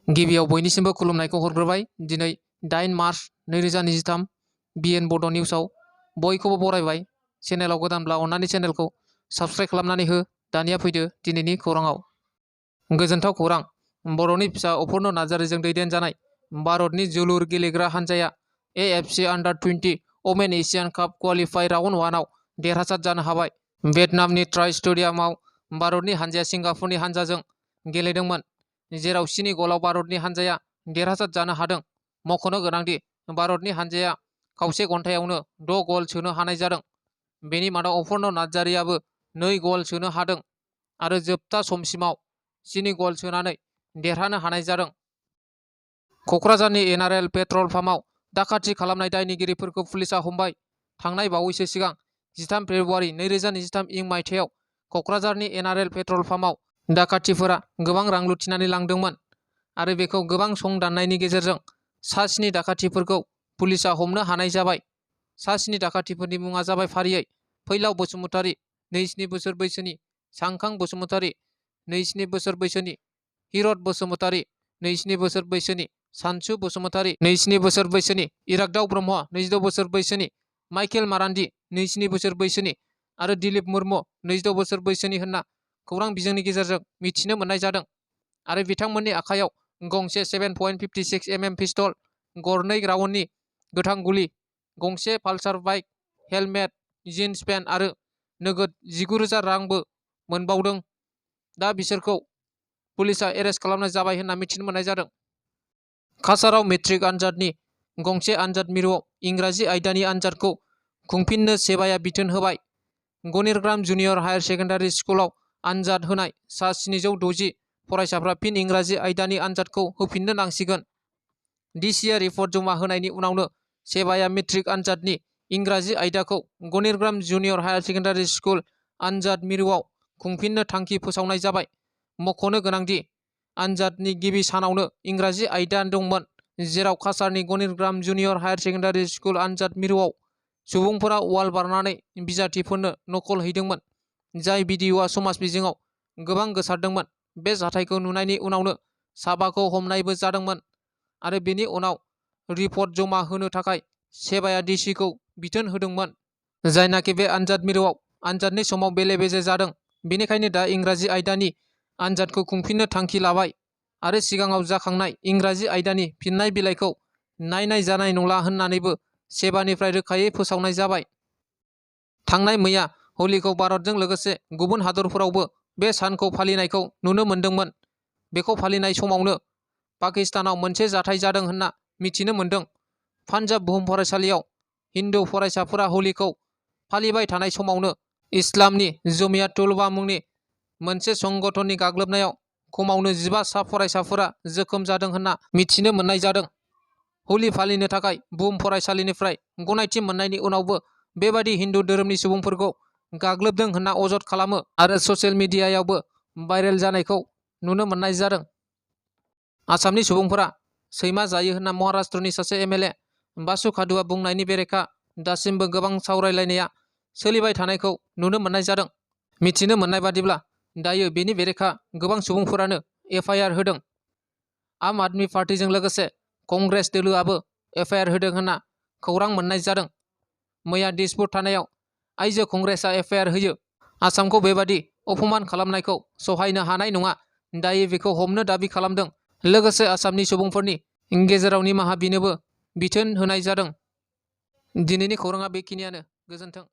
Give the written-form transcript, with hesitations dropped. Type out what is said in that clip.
गिबियाव बयनिसिमबो खुलुमनायखौ हरग्रोबाय। दिनै 8 मार्च 2023 बिएन बड' निउसाव बयखौबो बरायबाय। चेनेलाव गोदानब्ला अन्नानै चेनेलखौ साबस्क्राइब खालामनानै हो। दानिया फैदो दिनैनि खौराङाव। गोजोनथाव खौरां, बर'नि फिसा अपुर्न नार्जारीजों दैदेनजानाय भारतनि जोलुर गेलेग्रा हान्जाया एएफसी अंडर-20 वमेन एशियान काप क्वालिफाइ राउन्ड 1 आव देरहासार जानो हाबाय। भियेटनामनि ट्राई स्टेडियामाव भारतनि हान्जाया सिंगापुरनि हान्जाजों गेलेदोंमोन, जेराव 7 गलाव भारतनि हान्जाया देरहासार जानो हादों। मख'नो गोनांदि भारतनि हान्जाया खावसे घन्टायावनो 6 गल सोनो हानाय जादों। बेनि मादाव अपुर्न नार्जारीआबो 2 गल सोनो हादों आरो जोबथा समसिमाव 7 गल सोनानै देरहानो हानाय जादों। क'क्राझारनि एनआरएल पेट्रल पाम्पआव दाखाथि खालामनाय दायनिगिरिफोरखौ पुलिसआ हमबाय। थांनाय बावैसो सिगां 13 फेब्रुआरि 2023 इं मायथाइयाव क'क्राझारनि एनआरएल पेट्रल पाम्पआव दाखाथिफोरा गोबां रां लुथिनानै लांदोंमोन आरो बेखौ गोबां सं दाननायनि गेजेरजों सा 7 दाखाथिफोरखौ पुलिसआ हमनो हानाय जाबाय। सा 7 दाखाथिफोरनि मुङा जाबाय फारियै फैलाव बसुमतारी 27 बोसोर बैसोनि, सांखां बसुमतारी 27 बोसोर बैसोनि, हिरत बसुमतारी 27 बोसोर बैसोनि, सानसु बसुमतारी 27 बोसोर बैसोनि, इराग्दाव ब्रह्म 26 बोसोर बैसोनि, माइकेल मारान्डी 27 बोसोर बैसोनि आरो दिलीप मुर्मु 26 बोसोर बैसोनि होनना खौरां बिजोंनि गेजेरजों मिथिनो मोननाय जादों। आरो बिथांमोननि आखायाव गंसे 7.56 mm पिस्तल, गरनै राउन्डनि गोथां गुलि, गंसे पालसार बाइक, हेलमेट, जिन्स पेन्ट आरो नोगोद 19,000 रांबो मोनबावदों। दा बिसोरखौ पुलिसआ एरेस्ट खालामनाय जाबाय होनना मिथिनो मोननाय जादों। काछाराव मेट्रिक आनजादनि गंसे आनजाद मिरुआव इंराजि आयदानि आनजादखौ खुंफिननो सेबाया बिथोन होबाय। गनिरग्राम जुनियर हायार सेकेन्डारि स्कुलाव आनजाद होनाय सा 760 फरायसाफ्रा फिन इंराजि आयदानि आनजादखौ होफिननो नांसिगोन। डिसिआ रिपर्ट जमा होनायनि उनावनो सेबाया मेट्रिक आनजादनि इंराजि आयदाखौ गनिरग्राम जुनियर हायार सेकेन्डारि स्कुल आनजाद मिरुआव खुंफिननो थांखि फोसावनाय जाबाय। मख'नो गोनांदि आनजादनि गिबि सानावनो इंराजि आयदा दंमोन, जेराव काछारनि गनिरग्राम जुनियर हायार सेकेन्डारि स्कुल आनजाद मिरुआव सुबुंफोरा वाल बारनानै बिजाथिफोरनो नकल हैदोंमोन, जाय भिडिअ'आ समाज बिजोङाव गोबां गोसारदोंमोन। बे जाथायखौ नुनायनि उनावनो साबाखौ हमनायबो जादोंमोन आरो बेनि उनाव रिपर्ट जमा होनो थाखाय सेबाया डिसिखौ बिथोन होदोंमोन, जायनाखि बे आनजाद मिरुआव आनजादनि समाव बेले-बेजे जादों। बेनिखायनो दा इंराजि आयदानि आनजादखौ खुंफिननो थांखि लाबाय आरो सिगाङाव जाखांनाय इंराजि आयदानि फिननाय बिलाइखौ नायनाय जानाय नंला होननानैबो सेबानिफ्राय रोखायै फोसावनाय जाबाय। थांनाय मैया हलिखौ भारतजों लोगोसे गुबुन हादरफोरावबो बे सानखौ फालिनायखौ नुनो मोन्दोंमोन। बेखौ फालिनाय समावनो पाकिस्तानाव मोनसे जाथाय जादों होनना मिथिनो मोन्दों। पान्जाब बुहुम फरायसालियाव हिन्दु फरायसाफोरा हलिखौ फालिबाय थानाय समावनो इस्लामनि जमियात उलमा मुंनि मोनसे संगठननि गाग्लोबनायाव खमावनो 15 सा फरायसाफोरा जोखोम जादों होनना मिथिनो मोननाय जादों। हलि फालिनो थाखाय बुहुम फरायसालिनिफ्राय गनायथि मोननायनि उनावबो बेबादि हिन्दु धोरोमनि सुबुंफोरखौ गाग्लोबदों होनना अजद खालामो आरो ससियेल मिडियायावबो भाइरेल जानायखौ नुनो मोननाय जादों। आसामनि सुबुंफोरा सैमा जायो होनना महाराष्ट्रनि सासे एमएलए बासु खादुआ बुंनायनि बेरेखा दासिमबो गोबां सावरायलायनाया सोलिबाय थानायखौ नुनो मोननाय जादों। मिथिनो मोननाय बादिब्ला दायो बेनि बेरेखा गोबां सुबुंफोरानो एफआइआर होदों। आम आदमी पार्टीजों लोगोसे कंग्रेस दोलोआबो एफआइआर होदों होनना खौरां मोननाय जादों। मैया दिसपुर थानायाव आइजो कंग्रेसआ एफआइआर होयो। आसामखौ बेबादि अपमान खालामनायखौ सहायनो हानाय नङा, दायो बेखौ हमनो दाबि खालामदों। लोगोसे आसामनि सुबुंफोरनि गेजेराव निमाहा बिनोबो बिथोन होनाय जादों। दिनैनि खौराङा बेखिनियानो। गोजोन्थों।